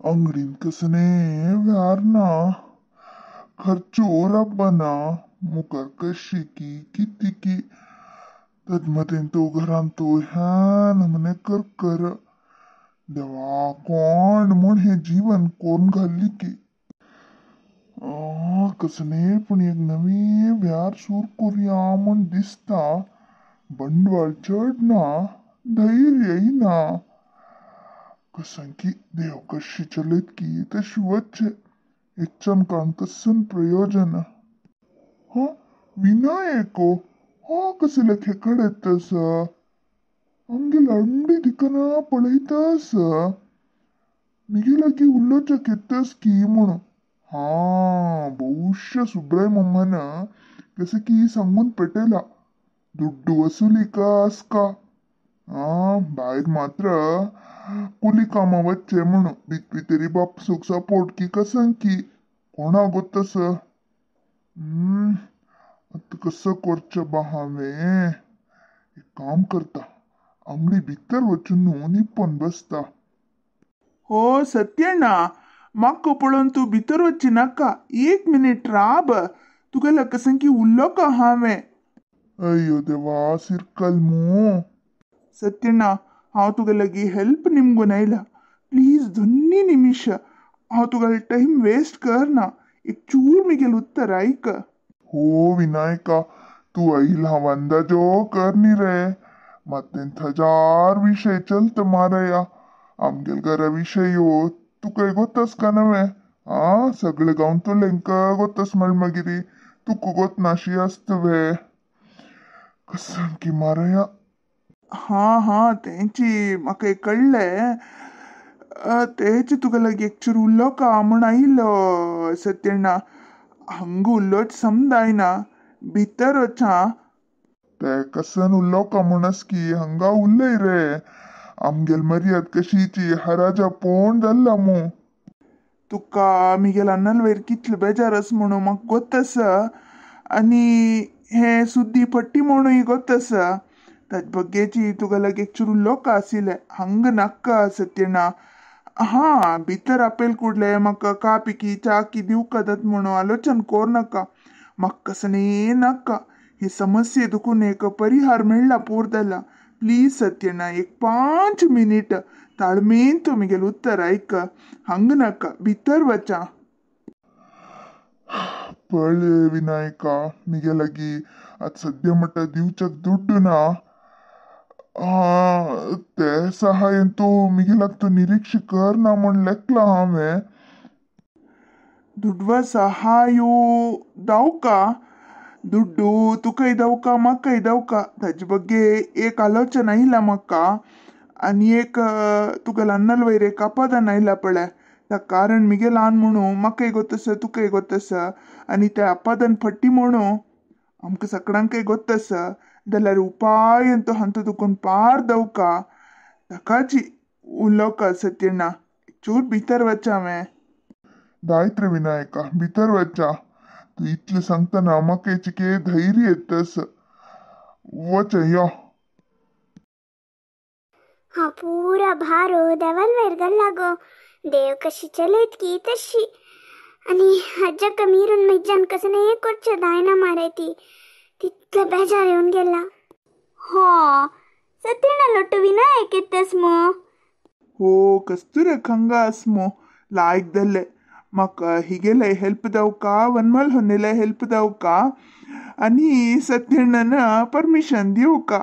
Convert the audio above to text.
अंगडीन कसने व्यार ना, खर्चो राबना, मुखार कशी की किती की तदमतेन तो घरान तो ह्या नमने कर कर देवा कोण म्हूण हें जीवन कोण घाल्ली की कसने पूण एक नवी व्यार सूर करुया म्हूण दिसता. बंडवाळ चड ना, धैर्यय ना. कसं की देव कशी चलत की तशी वच्चे इच्छन काण कसन प्रयोजन. हा विनायको हा कसले खेकडे तस आमगे लांबडी दिकना पळयतस मिगे लागीं उलोवच्याक येतस की म्हणून. हा बहुश्य सुब्राय मम्मान कसं की सांगून पेटयला दुड्डू वसुली का आसका. हा भायर मात्र कुली कामा वच्चे म्हणून बितपी तरी बापसूक सपोर्ट की कसं की कोणा गोतस. आतां कसं करचें बा हांवें? एक काम करता, आंगडी भितर वचून निपोन बसता. हो सत्यण्णा, म्हाका पळोवन तूं भितर वचची नाका. एक मिनीट राब, तुगेल्या कसं की उल्लो हांवें. अय्यो देवा सिरकल मू. सत्यण्णा, हांव तुगे लागीं हेल्प निमगून आयला. प्लीज दोन्ही निमिश हांव तुगेलो टायम वेस्ट करना. एक चूर मिगेल उत्तर आयक. हो विनायका, तूं आयल हांव अंदाजो कर न्ही रे. मात हजार विशय चलत मारया आमगेल घरा विशय हो तुका गोतस का नवें. आ सगळे गांवतोलेंका गोतस म्हण मागीर तुका गोतनाशी आसता वे कसं की मारया. हां हां तेंची म्हाका एक कळ्ळें. तेच तुका लागीं एक चूर उल्लो का म्हूण आयिल्लो सत्यण्णा. हांगा उल्लोच समजायना, भितर वच. आं ते कसन उल्लो का म्हणस की हांगा उल्लय रे. आमगेल मर्याद कशीची हराजा पोण जाल्ला मू. तुका मिगेल अन्नल वयर कितले बेजार आसा म्हणून म्हाका गोत आसा आनी हे सुद्दी पट्टी म्हणूय गोत आसा. ताजे बग्गेची तुका लागीं एक चूर उल्लो का आशिल्लें. हांगा नाका सत्यण्णा. हां भितर आपयल कुडले म्हाका कापी की च्या की दिवका जाता म्हणून आलोचन कोर नाका. म्हाका कसने नाका. हे समस्ये दुखून एक परिहार मेळ्ळा पूर जाला. प्लीज सत्यण्णा, एक 5 मिनीट ताळमेन तूं मिगेल उत्तर आयक. हांगा नाका, भितर वचा. पळय विनायका, मिगे लागीं आतां सद्या म्हणटा दिवच्याक दुड्डू ना. ते सहाय्यान तूं मिगे लागीं तूं निरीक्ष कर ना म्हूण लेखलां हांवें. दुडवा सहायो दावका, दुड्डू तुकाय दावका म्हाकाय दावका. ताजे बग्गे एक आलोचन आयला म्हाका आनी एक तुका लन्नल वयर एक आपादन आयला पळय. ताका कारण मिगे ल्हान म्हणून म्हाकाय गोत आसा तुकाय गोत आसा आनी तें आपादन फट्टी म्हणून आमकां सगळ्यांकय गोत आसा. जाल्यार उपाय तो हांतो तुकून पार दवका. ताकाची उलोवका सत्यण्णा, चूर भितर वच हांवें. दायत रे विनायका, भितर वचा. तूं इतलें सांगतना म्हाका चिके धैर्य येतस. वच यो. हांव पुरा भारो देवाल वयर घाल्ला गो. देव कशी चलयत की तशी. आनी हाज्या कमीरून म्हज्यान कसं करचें जायना मारे ती तितलो बेजार येवन गेला. हो सत्यण्णा लोटू विनायक येतस मू. हो कस्तुरे खंगा आस मू लायक जाल्लें. म्हाका हिगेले हेल्प दावका, वनमल होन्नेले हेल्प दावका आनी सत्यण्णान परमिशन दिवका.